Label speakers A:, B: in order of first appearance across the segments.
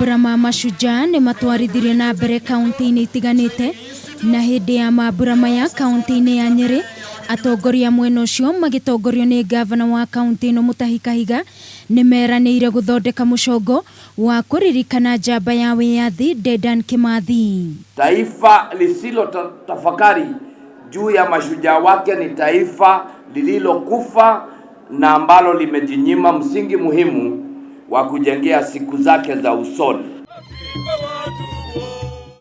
A: Mambura ma Mashujaa nĩ matwarithirio na mbere kaunti-inĩ itiganĩte, na hĩndĩ ya mambura maya kaunti-inĩ ya Nyĩrĩ, atongoria mwena ũcio magĩtongorio nĩ ngavana wa kaunti ĩno Mutahi Kahiga nĩ meranĩire gũthondeka mũcongo wa kũririkana njamba ya wĩyathi Dedan Kimathi.
B: Taifa lisilo tafakari juu ya mashujaa wake ni taifa lililokufa na ambalo limejinyima msingi muhimu wa kujengea siku zake za usoni.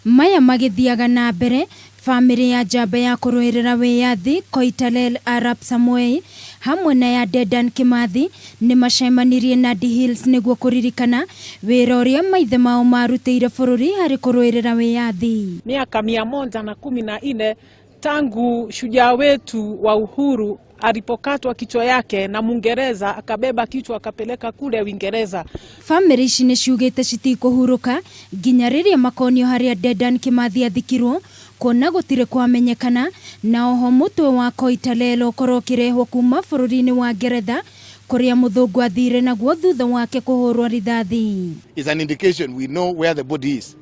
A: Maya magĩthiaga na mbere, bamĩrĩ ya njamba ya kũrũĩrĩra wĩyathi Koitalel Arap Samoei hamwe na ya Dedan Kimathi nĩ macemanirie Nandi Hills nĩguo kũririkana wĩra ũrĩa maithe mao marutĩire bũrũri harĩ kũrũĩrĩra wĩyathi.
C: Miaka 114 tangu shujaa wetu wa uhuru alipokatwa kichwa yake na Mwingereza akabeba kichwa akapeleka kule Uingereza.
A: Bamĩrĩ ici nĩ ciugĩte citikũhurũka nginya rĩrĩa makonio harĩa Dedan Kimathi athikirwo, kuona gũtirĩ kwamenyekana, na oho mũtwe wa Koitalel ũkorwo ũkĩrehwo kuma bũrũri-inĩ wa Ngeretha kũrĩa mũthũngũ athire naguo thutha wake kũhũrwo rithathi.
D: It's an indication we know where the body is,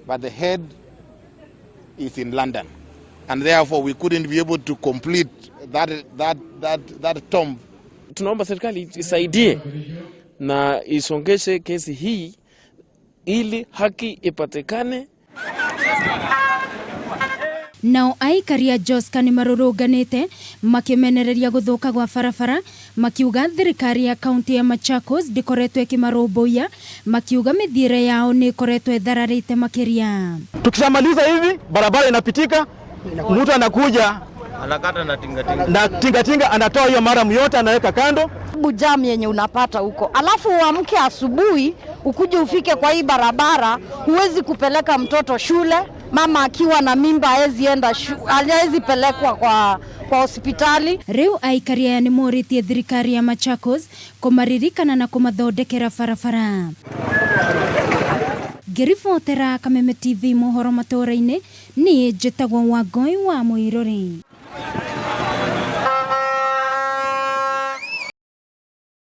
D: but the head is in London, and therefore we couldn't be able to complete that tomb.
E: Tunaomba serikali isaidie na isongeshe kesi hii ili haki ipatikane.
A: Nao aikari a Joska nĩ marũrũnganĩte makĩmenereria gũthũka gwa barabara, makiuga thirikari ya kaunti ya Machakos ndĩkoretwo ĩkĩmarũmbũiya, makiuga mĩthiĩre yao nĩ ĩkoretwo ĩthararĩte makĩria.
F: Tukishamaliza hivi barabara inapitika, mtu anakuja
G: anakata na tingatinga
F: na tingatinga anatoa hiyo murram yote anaweka kando.
H: Jam yenye unapata huko, alafu uamke asubuhi ukuje ufike kwa hii barabara, huwezi kupeleka mtoto shule. Mama akiwa na mimba hawezi enda, hawezi pelekwa kwa hospitali.
A: Rĩu aikari aya nĩ morĩtie thirikari ya Machakos kũmaririkana na kũmathondekera barabara. Ngĩribotera Kameme TV mohoro matũũra-inĩ, niĩ njĩtagwo Wangũi wa Mũirũrĩ.